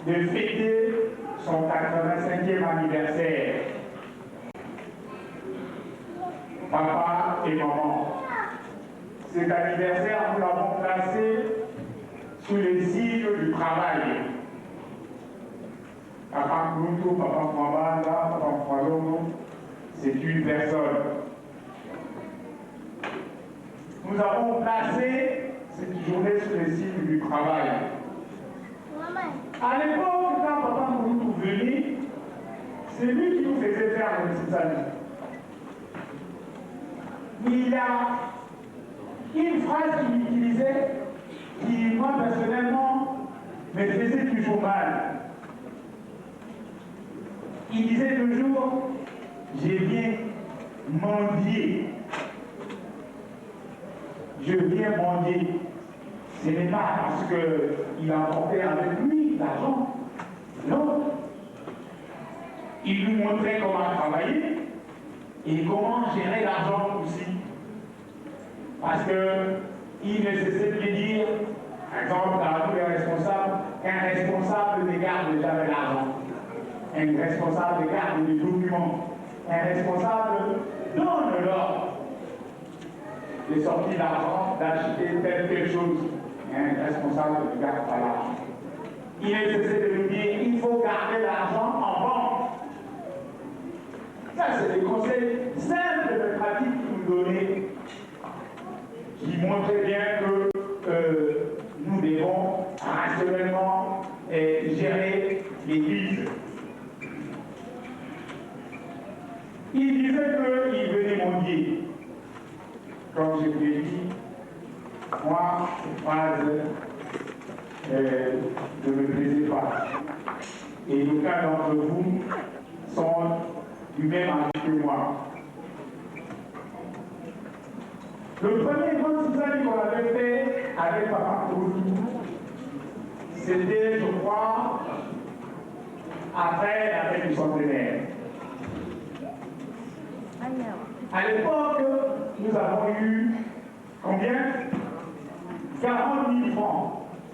de fêter son 85e anniversaire. Papa et maman. Cet anniversaire, nous l'avons placé sous le signe du travail. Papa Kulutu, Papa Mwabanda, Papa Mwalongo, c'est une personne. Nous avons placé cette journée sous le signe du travail. À l'époque, quand Papa Kulutu venait, c'est lui qui nous faisait faire le petit amis. Il a une phrase qu'il utilisait qui, moi personnellement, me faisait toujours mal. Il disait toujours, j'ai bien mendié. Je viens mendier. Ce n'est pas parce qu'il a avec lui l'argent. Non. Il nous montrait comment travailler et comment gérer l'argent aussi. Parce qu'il ne cessait de dire, par exemple, à tous les responsables, qu'un responsable ne garde jamais l'argent. Un responsable garde des documents. Un responsable donne l'ordre de sortir l'argent, d'acheter telle telle chose. Un responsable ne garde pas l'argent. Il est cessé de nous dire, il faut garder l'argent en banque. Ça, c'est des conseils simples mais pratiques qu'il nous donnait, qui montraient bien que nous devons rationnellement gérer l'Église. Il disait qu'il venait mendier. Comme je vous l'ai dit, moi, cette phrase ne me plaisait pas. Et d'aucuns d'entre vous sont du même avis que moi. Le premier grand Tsitsani qu'on avait fait avec Papa Kulutu, c'était, je crois, après la fête du centenaire. À l'époque, nous avons eu combien? 40 000 francs.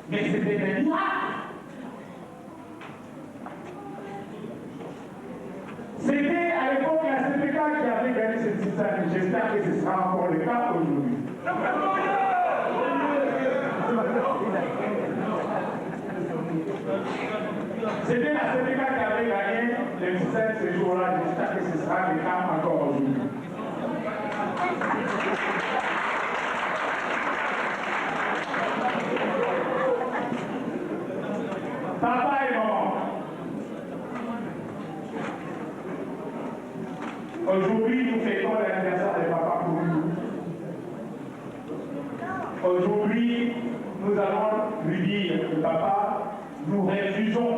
Mais c'était un miracle. C'était à l'époque la CPK qui avait gagné cette Tsitsani. J'espère que ce sera encore le cas aujourd'hui. C'était la CPK qui avait gagné le Tsitsani ce jour-là. J'espère que ce sera le cas encore aujourd'hui. Papa et maman, aujourd'hui nous fêtons l'anniversaire de Papa Kulutu. Aujourd'hui, nous allons lui dire que papa, nous refusons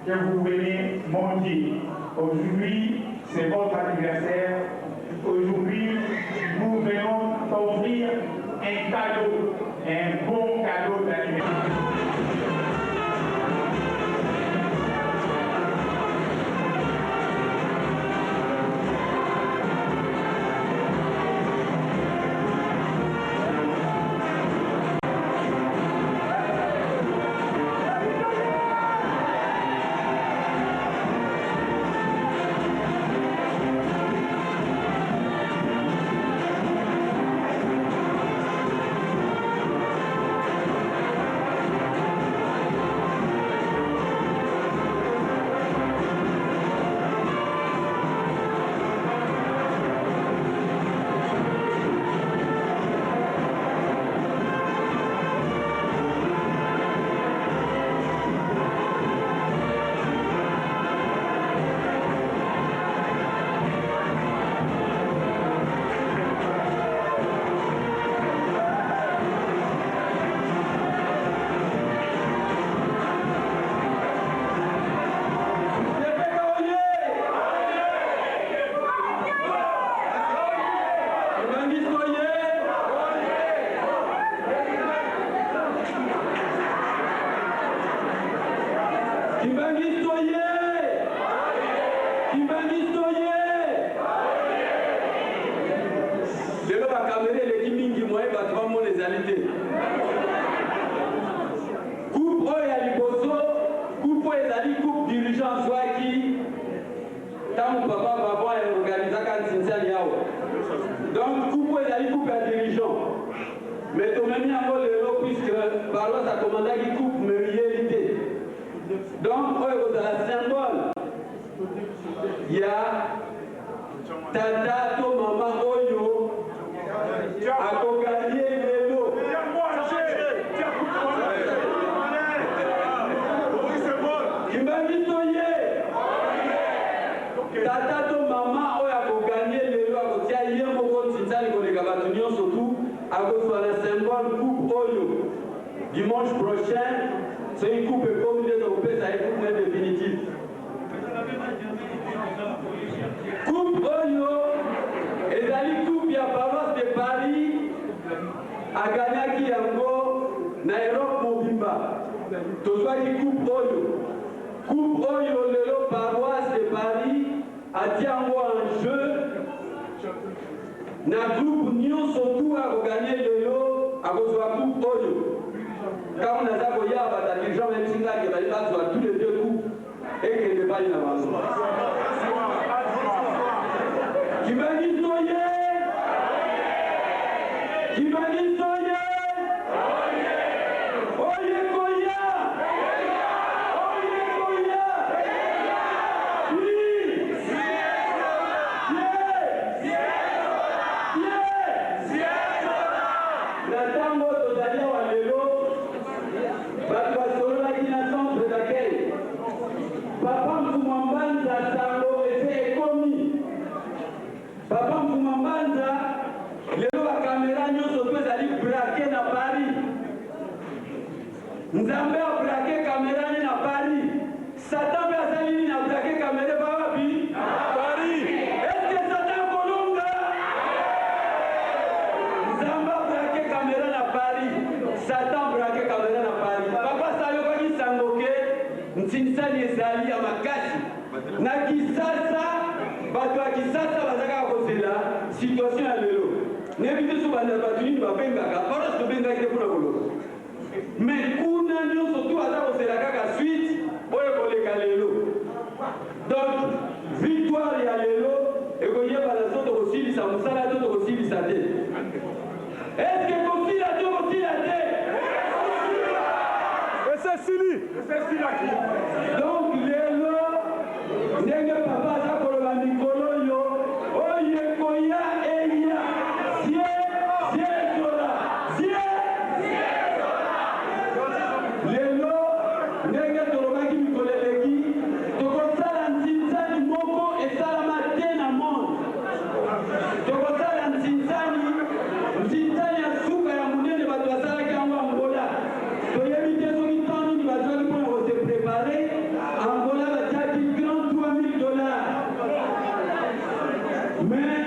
que vous veniez mendier. Aujourd'hui, c'est votre anniversaire. Aujourd'hui, nous venons t'offrir un cadeau, un bon cadeau d'anniversaire. Lelo bakamera eleki mingi, moye bato bamona ezali te. Coupe oyo ya liboso. Donc coupe oyo ezali coupe ya dirigeant, mais tomemi yango lelo puisque paroisse akomandaki coupe mais eyeli te. Donc oyo ekozala symbole ya tata to mama oyo akogagner lelo. Kimbangi ye tata to mama oyo akogagner lelo, akotia ye moko ntinzali koleka bato nyonso tu, akozwa na symbole coupe oyo. Dimanche prochain, soki coupe ekomi nde tokopesa ye coupe na définitive. Coupe oyo ezali coupe ya paroisse de Paris, aganyaki yango na Europe mobimba. Tozwaki coupe oyo. Coupe oyo lelo paroisse de Paris atia yango en jeu na groupe nyonso tu. Akogagner lelo, akozwa coupe oyo. Ntango naza koya, bato dirigeant bayebisi ngai bali bazwa tous les deux coupes, ekende bali na bango. Kimbangi ye, Kimbangi ye, oye koya, oye koya. Si sie sie. Na ntango tozali awa lelo, bato basololaki na centre d'accueil. Papa Mfuma Mbanza, sango ese ekomi. Papa Mfuma Mbanza, lelo bakamera nyonso mpe ezali braqué na Paris. Nzambe abraquer kamera ne na Paris, Satan mpe asali nini? Abraquer kamera pa wapi? Paris. Eske Satan kolonga? Nzambe abraquer kamera na Paris, Satan braquer kamera na Paris. Papa sayokaki sango ke ntinsani ezali ya makasi na Kisasa. Bato ya Kisasa baza kaka kozela situation ya lelo. Nayebi te so banda bato nini babengaka paroisse. Tobengaki te mpona koloba, mais kuna nyonso tu aza kozela kaka suite oyo ekoleka lelo. Donc victoire ya lelo ekoyebana so tokosilisa mosala to tokosilisa te. Est-ce kosila to kosila te? Esesili. Donc lelo, ndenge papa aza koloba mikolo oyo, oyo ekoya eya, sie sie ezola sie. Lelo, ndenge tolobaki mikolo eleki, tokosala nzinzani moko esalama te na monde. Tokosala nzinzani, nzinzani ya suka ya monene. Bato basalaki yango Angola, toyebi te soki ntango nini bazwaki mpona kose préparer. Angola batiaki 33 000 dollars, mais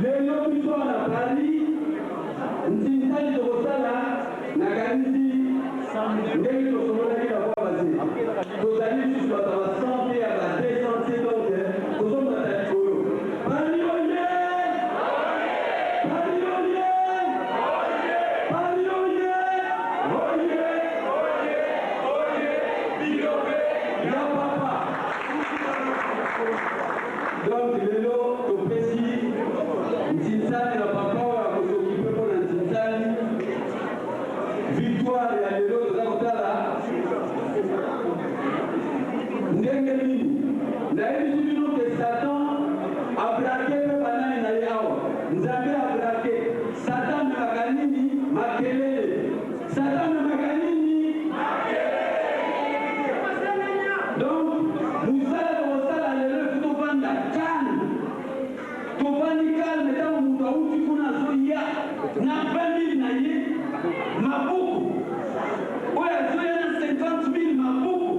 lelo biso na Paris, nzinzani tokosala, nakanisi ndenge tosololaki na kwa base, tozali lisusu bato ya ba 100 te, ya ba 200 te. Donc tozomata likolo. Paris oye! Paris oye! Paris oye! Oye ya papa. Donc lelo topesi ntinzani na papa oyo akosokipe mpona ntinzani. Victoire ya lelo, toza kotala ndenge nini. Nayebisi bino ke Satan abraquer mpe banani na ye awa. Nzambe abraquer, Satan amemaka nini? Makelele. Satan amemaka nini? Donc mosala tokosala lelo, efu tovanda calme. Tovandi calme, ntango moto awuti kuna azoya na 20 000 na ye maboko, oyo azoya na 50 000 maboko,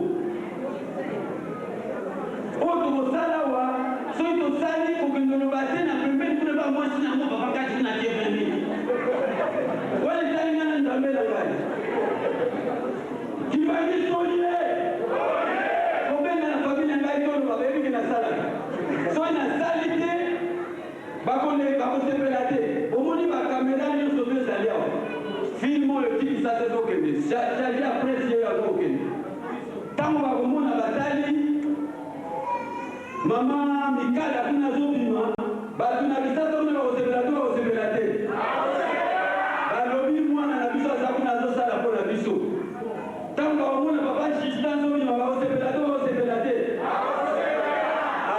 oyo tokosala awa, soki tosali, kokende oloba te na pembeni kuna ba mwasi na yango, papa kati na tie 20 000 wana, etali nga na Nzambe na ngai. Kibangi soye kobenga na famille na ngai, toloba, bayebiki nasalaka. Soki nasali te, bakosepela te. Omoni bakamera nyonso to ezali awa, film oyo etikisa te, ezokende charge ya presse oyo azokokende. Ntango bakomona, batali mama Mikala kuna azobima. Bato na Kisasa kuna bakosepela to bakosepela te? Balobi mwana na biso aza kuna azosala mpo na biso. Ntango bakomona papa Justin azobima bakosepela to bakosepela te?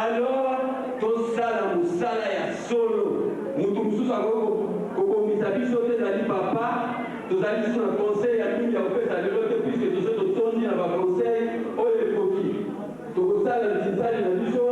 Alors tosala mosala ya solo. Moto mosusu akoki kobongisa biso te, ezali papa. Tozali lisusu na conseil ya mingi ya kopesa lelo te puisque tosi totondi na ba conseil oyo ekoki. Tokosala ntinsani na biso.